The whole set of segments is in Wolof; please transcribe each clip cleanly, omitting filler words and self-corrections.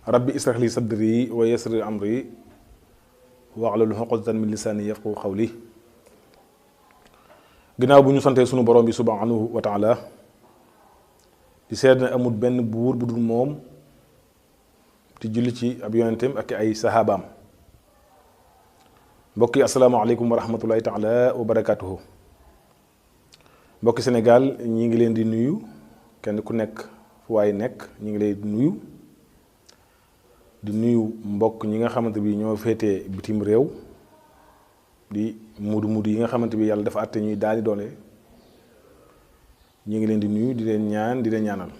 rabbi israh li sadri wa yassir li amri wahlul uqdatan min lisani yafqahu qawli. ginnaaw bu ñu santee sunu borom bi subhanahu wa taala di seet ne amul benn buur bu dul moom di julli ci ab yonenteem ak ay sahabaam. mbokki asalaamaaleykum wa rahmatullahi taala wa barakatuhu. mbokki Sénégal ñi ngi leen di nuyu kenn ku nekk fu waay nekk ñi ngi leen di nuyu mbokk ñi nga xamante bi ñoo féetee bitim réew di mudu yi nga xamante bi yàlla dafa àtte ñuy daani doole ñi ngi leen di nuyu di leen ñaanal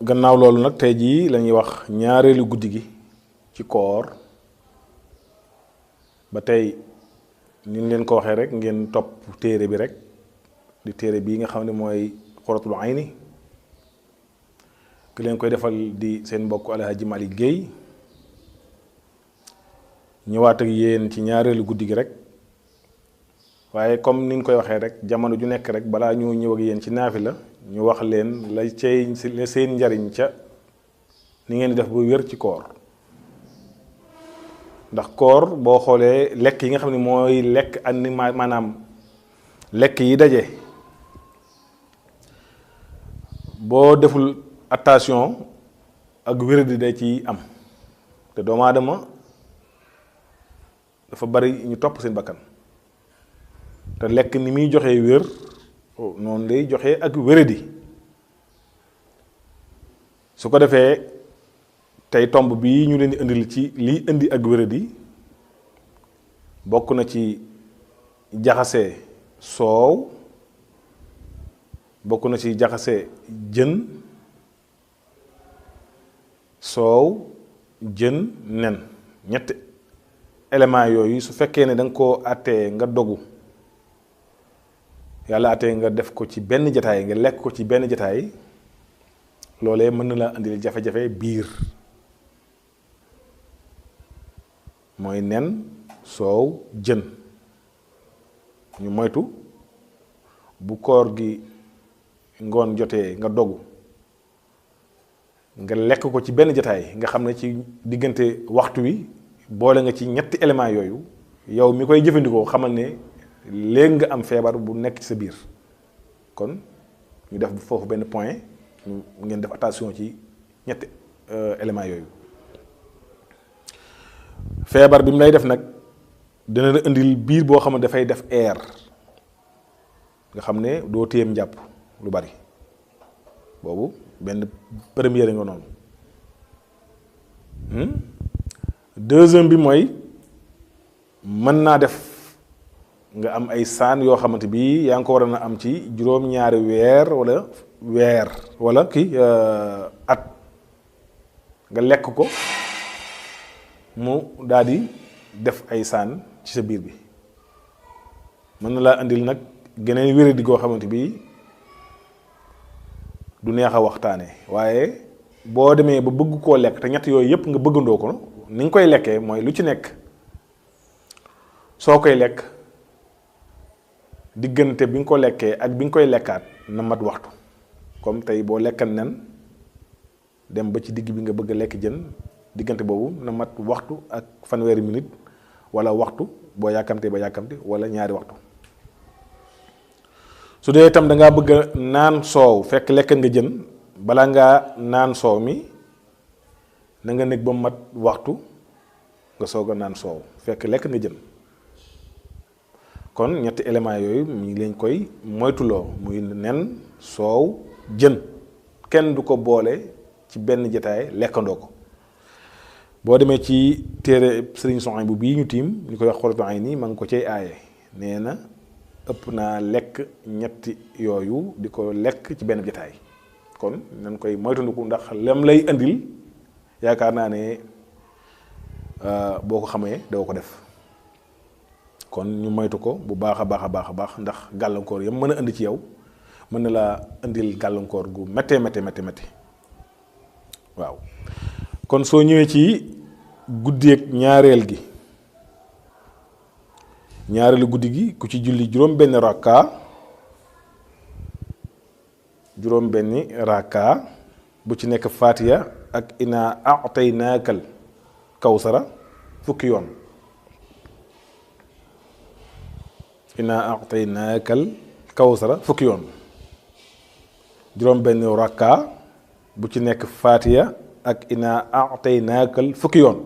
gannaaw loolu nag tey jii la ñuy wax ñaareelu guddi gi ci koor ba tey ni ñu leen ko waxee rek ngeen topp téere bi rek di téere bii nga xam ne mooy khouratoul hayni ki leen koy defal di seen mbokk Hadji Malick Gueye ñëwaat ak yéen ci ñaareelu guddi gi rek waaye comme ni ñu koy waxee rek jamono ju nekk rek balaa ñoo ñëw ak yéen ci Nafila ñu wax leen la cey seen njariñ ca ni ngeen di def bu wér ci koor. ndax koor boo xoolee lekk yi nga xam ne mooy lekk ani maanaam lekk yi daje boo deful attention ak wéradi day ci am te doomu aadama dafa bari ñu topp seen bakkan te lekk ni muy joxee wér noonu lay joxee ak wéradi. su ko defee tey tomb bii ñu leen di indil ci liy indi ak wéradi bokk na ci jaxase soow, bokk na ci jaxase jën, soow, jën, nen. ñetti éléments yooyu su fekkee ne da nga koo àttee nga dogu yàlla àttee nga def ko ci benn jataay nga lekk ko ci benn jataay loolee mën na laa indil jafe-jafe biir. mooy nen, soow, jën. ñu moytu bu koor gi ngoon jotee nga dogu nga lekk ko ci benn jataay nga xam ne ci diggante waxtu wi boole nga ci ñetti éléments yooyu yow mi koy jëfandikoo xamal ne léegi nga am feebar bu nekk ci sa biir. kon ñu def foofu benn point ngeen def attention ci ñetti éléments yooyu. feebar bi mu lay def nag dina la indil biir boo xam ne dafay def air nga xam ne doo téyem njàpp lu bari boobu benn première nga noonu. deuxième bi mooy mën naa def nga am ay saan yoo xamante bi yaa ngi ko war a am ci juróom-ñaari weer wala at nga lekk ko mu daal di def ay saan ci sa biir bi mën na laa indil nag geneen wéradi goo xamante bi du neex a waxtaane waaye boo demee ba bëgg koo lekk te ñett yooyu yëpp nga bëggandoo ko ni nga koy lekkee mooy lu ci nekk soo koy lekk diggante bi nga ko lekkee ak bi nga koy lekkaat na mat waxtu. comme tey boo lekkan nen dem ba ci digg bi nga bëgg a lekk jën diggante boobu na mat waxtu ak fanweeri minute wala waxtu boo yàkkamte ba yàkkamte wala ñaari waxtu. su dee itam da ngaa bëgg a naan soow fekk lekk nga jën balaa ngaa naan soow mi na nga nekk ba mat waxtu nga soog a naan soow fekk lekk nga jën. kon ñetti éléments yooyu mi ngi leen koy moytuloo muy nen, soow, jën. kenn du ko boole ci benn jataay lekkandoo ko. boo demee ci téere Serigne Sonhibou bii ñu tiim ñu koy wax khouratoul hayni ma ngi ko cay aaye nee na ëpp naa lekk ñetti yooyu di ko lekk ci benn jataay. kon nañ koy moytandiku ndax lam lay andil yaakaar naa ne boo ko xamee doo ko def. kon ñu moytu ko bu baax a baax ndax gàllankoor yam mën a indi ci yow mën na laa indil gàllankoor gu méttee waaw. kon soo ñëwee ci guddeeg ñaareelu guddi gi ku ci julli juróom benni bu ci nekk Fatiha ak inna a'taynaakal kawsara fukki yoon. inna a'taynaakal kawsara fukki yoon. juróom benn rakka bu ci nekk Fatiha ak inna a'taynaakal fukki yoon.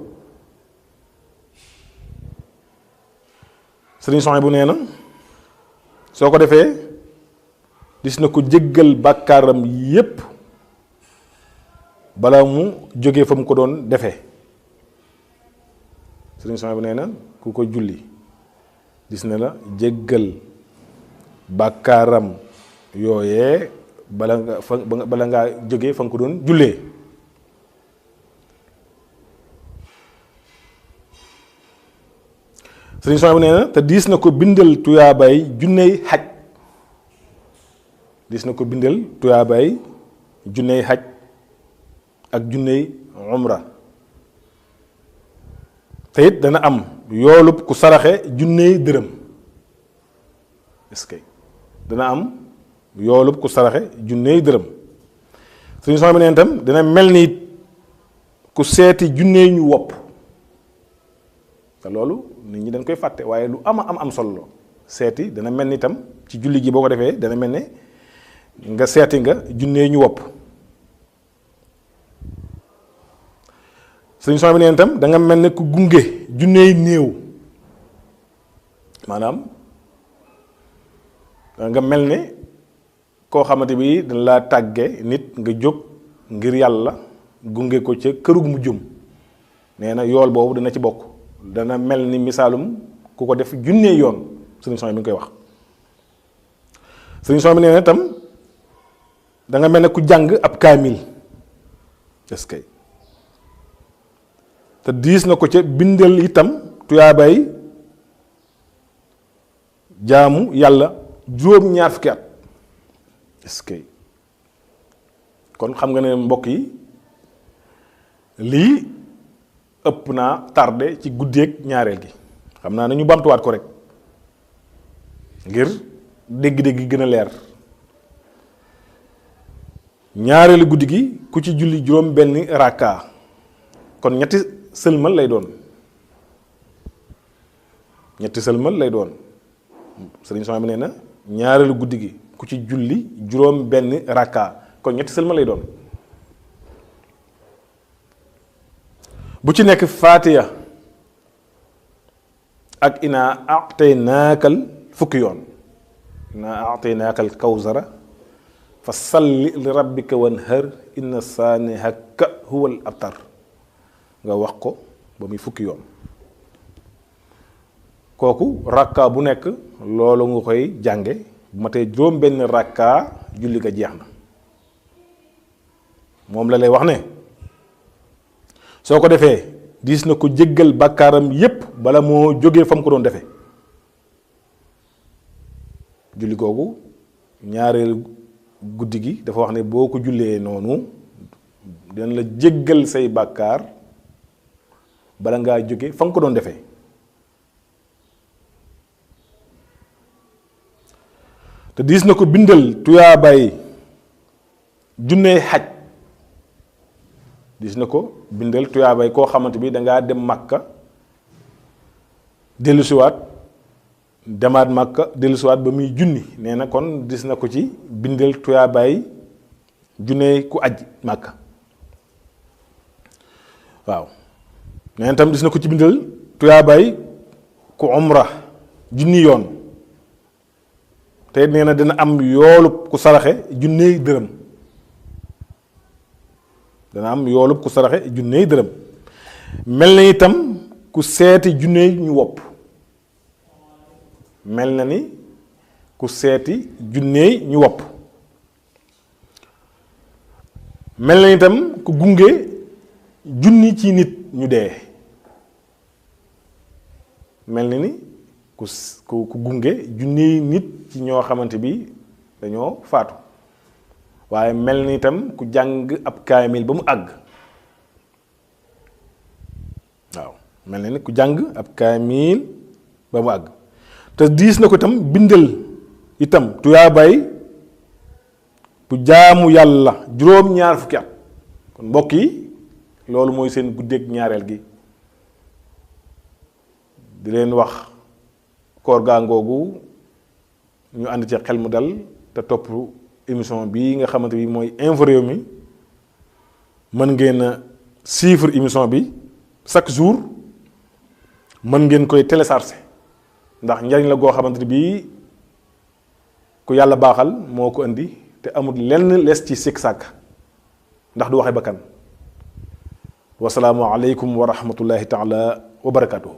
Serigne Sonhibou nee na soo ko defee gis na ko jéggal bàkkaaram yépp bala mu jógee fa mu ko doon defee. Serigne Sonhibou nee na ku ko julli gis na la jéggal bàkkaaram yooyee bala ngaa jógee fa nga ko doon jullee. Serigne Sonhibou nee na te diis na ko bindal tuyaabay junney xaj. diis na ko bindal tuyaabay junney xaj ak junney umra. te it dana am yoolub ku saraxe junney dërëm. est-ce que dana am yoolub ku saraxe junney dërëm. Serigne Sonhibou nee na itam dana mel ni ku seeti junney ñu wopp. te loolu nit ñi dañ koy fàtte waaye lu am solo seeti dana mel ni itam ci julli gi boo ko defee dana mel ne nga seeti nga junnee ñu wopp. Serigne Sonhibou nee itam da nga mel ne ku gunge junnee néew. maanaam da nga mel ne koo xamante bi dañ laa tàgge nit nga jóg ngir yàlla gunge ko ca kërug mu jëm. nee na yool boobu dana ci bokk. dana mel ni misaalum ku ko def junnee yoon. Serigne Sonhibou mi ngi koy wax. Serigne Sonhibou nee na itam da nga mel ne ku jàng ab kaamil. est-ce que te diis na ko ca bindal itam tuyaabay jaamu yàlla juróom-ñaar fukki at. est-ce que kon xam nga ne mbokk yi lii ëpp naa tardé ci guddeeg ñaareel gi. xam naa ne ñu bamtuwaat ko rek ngir dégg-dégg gi gën a leer. ñaareelu guddi gi ku ci julli juróom benn rakka kon ñetti sëlmal lay doon. ñetti sëlmal lay doon. Serigne Sonhibou nee na ñaareelu guddi gi ku ci julli juróom benn rakka kon ñetti sëlmal lay doon. bu ci nekk Fatiha ak inna a'taynaakal fukki yoon. inna a'taynaakal kawsara fa salli li rabbika wanhar inna saanihaka huwal abtar nga wax ko ba muy fukki yoon. kooku rakka bu nekk loolu nga koy jànge bu ma tey juróom benn rakka julli ga jeex na. moom la lay wax ne soo ko defee diis na ko jéggal bàkkaaram yépp bala moo jógee fa mu ko doon defee. julli googu ñaareelu guddi gi dafa wax ne boo ko jullee noonu dina la jéggal say bàkkaar bala ngaa jóge fa nga ko doon defee. te diis na ko bindal tuyaabay junnee xaj. diis na ko bindal tuyaabay koo xamante bi dangaa dem Makka dellusiwaat demaat Makka dellusiwaat ba muy junni. nee na kon diis na ko ci bindal tuyaabay junnee ku aj Makka. waaw nee na tam diis na ko ci bindal tuyaabay ku umra junni yoon. te nee na dina am yoolub ku saraxe junney dërëm. dana am yoolub ku saraxe junney dërëm. mel na itam ku seeti junney ñu wopp. mel na ni ku seeti junney ñu wopp. mel na itam ku gunge junni ci nit ñu dee. mel na ni ku gunge junni nit ci ñoo xamante bi dañoo faatu. waaye mel ni itam ku jàng ab kaamil ba mu àgg. waaw mel na ni ku jàng ab kaamil ba mu àgg. te diis na ko itam bindal itam tuyaabay bu jaamu yàlla juróom-ñaar fukki at. kon mbokk yi loolu mooy seen guddeeg ñaareel gi di leen wax koor gaa ngoogu ñu ànd ci xel mu dal te topp émission bii nga xamante bi mooy info réew mi mën ngeen a suivre émission bi chaque jour mën ngeen koy télécharger ndax njariñ la goo xamante ni bii ku yàlla baaxal moo ko indi te amul lenn lees ci sikk sàkk ndax du waxe bakkan wasalaamu aleykum wa rahmatullahi taala wa barakatuhu